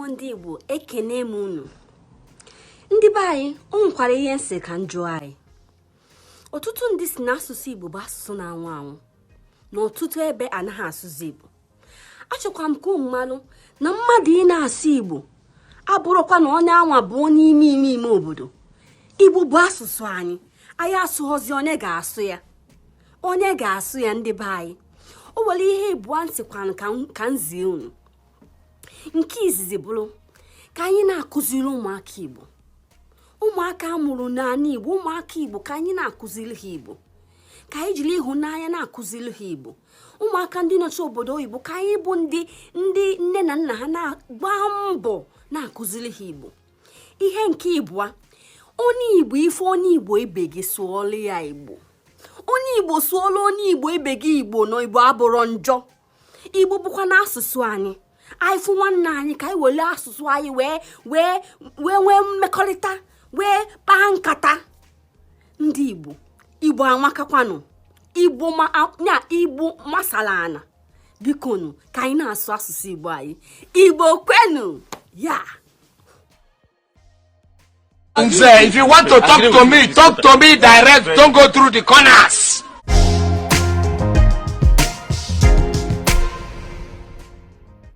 Ndị Igbo, ekene m unu. Ndị be anyị, o nwekwara ihe m sị ka m jụọ anyị. Ọtụtụ ndị sị na asụsụ Igbo bụ asụsụ na-anwụ anwụ, na ọtụtụ ebe anaghị asụzi Igbo. Achọkwa m ka unu malụ na mmadụ ị na-asụ Igbo abụrọkwa na onye anwa bụ onye ime ime ime obodo. Igbo bụ asụsụ anyị. Anyị asụghọzi, onye ga-asụ ya? Onye ga-asụ ya, ndị be anyị? O nwere ihe ịbụọ m sịkwanụ ka m zie unu. Nke izizi bụrụ ka anyị na-akụziri ụmụaka Igbo, ụmụaka a mụrụ n'ala Igbo, ụmụaka Igbo, ka anyị na-akụziri ha Igbo, ka anyị jiri ịhụnanya na-akụziri ha Igbo. Ụmụaka ndị nọcha obodo oyibo, ka anyị bụ ndị nne na nna ha na-agba mbọ na-akụziri ha Igbo. Ihe nke ịbụa, onye Igbo ife onye Igbo ibe gị, sụọlụ ya Igbo. Onye Igbo, sụọlụ onye Igbo ibe gị Igbo, na Igbo abụrọ njọ. Igbo bụkwa na asụsụ anyị. Anyị fụ nwanne anyị, ka anyị were asụsụ anyị wee nwee mmekọrịta, wee kpaa nkata. Ndị Igbo, Igbo amakakwanụ. Igbo nya Igbo masala ana. Bikonu, ka anyị na-asụ asụsụ Igbo anyị. Igbo kwenu ya. Nze, if you want to talk to me, talk to me direct. Don't go through the corners.